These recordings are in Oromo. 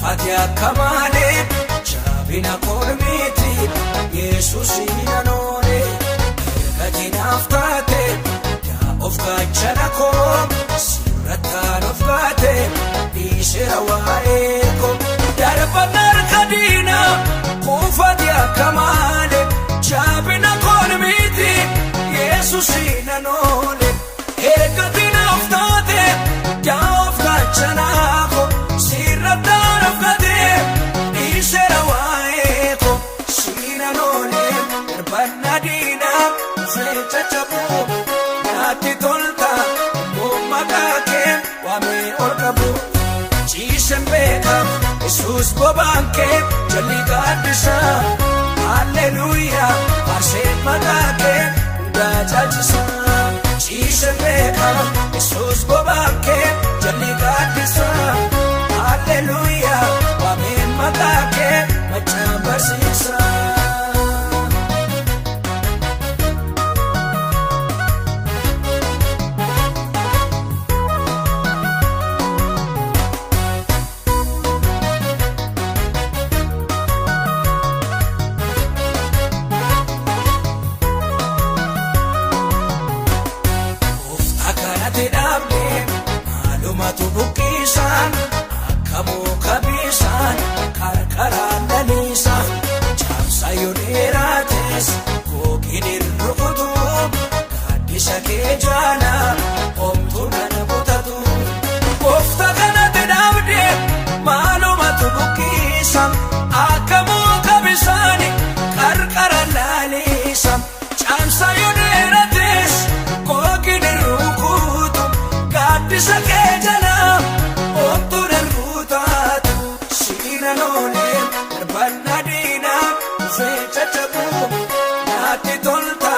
Ufati akka malee jaabina kormiiti Yesuusin anoole erga jinaaf taate yaa of gaachana koo sirrattaan of gaate dhiisera waa'ee koo darban harka diinaa kuufati akka malee jaabina kormiiti Yesuusin anoole erga jinaaf taate yaa of gaachana koo sirrattaan of gaate dhiisera waa'ee koo siin anoole darban diinaa dhufee caccabuu naatti tolta maqaa kee waamee ol qabu. Ciiseen beekama Yesuus bobaan kee jalli gaaddisa. Halleluuyaa faarsee maqaa kee hundaa caalchisa. Ciiseen beekama Yesuus bobaan kee jalli gaaddisa. Halleluuyaa waamee maqaa kee machaa barsiisa. Gooftaa kanatti dhaabdee maalumatu buqqisaan akka muka bishaan qarqaraan laliisa caamsa yoo dheeraates yookiin hin rukutu gaaddisa kee jaala homtuu nana butatu. Gooftaa kanatti dhaabdee maalumatu buqqisa akka muka bishaan qarqaraan laliisa caamsa yoo dheerates yookiin hin rukutu gaaddisa kee jala homtuu nan butatu. Siina noolee darbanna diinaa dhufee caccabu naatti tolta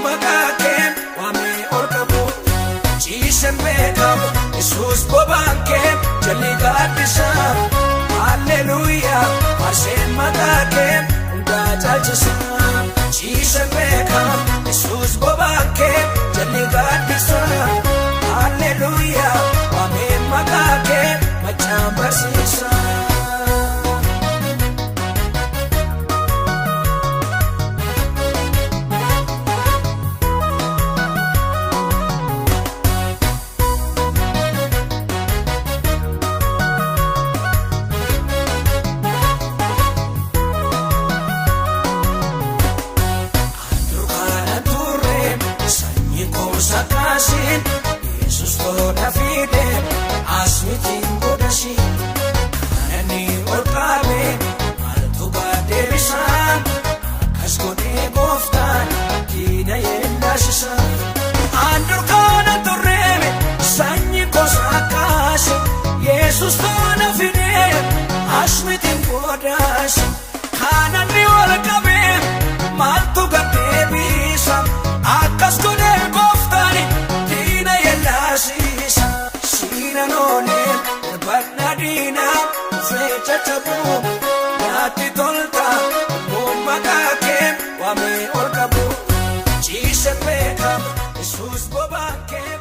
maqaa kee waamee ol qabu. Ciiseen beekamu Yesuus bobaan kee jalli gaaddisa. Halleluuyaa faarsee maqaa kee hundaa caalchisa. Ciiseen beekamu Yesuus bobaan kee jalli gaaddisa. Halleluuyaa waamee maqaa kee machaa barsiisa. Dukkaana turre sanyii koosa kaasiin Yesuus tola fide as mitiin godhasi kanani ol qabe maaltu gaaddeebisaan akkas godhee gooftaan diina yeellaasisa. Dukkaana turre sanyii koosa kaase Yesuus tola fide as mitiin godhasi kanani ol qabe maaltu gaddeebisa akkas godhee gooftaan diina yeellaasisa. Siina noolee darbanna diinaa dhufee caccabu naatti tolta maqaa kee waamee ol qabu. Ciiseen beekama Yesuus bobaan kee.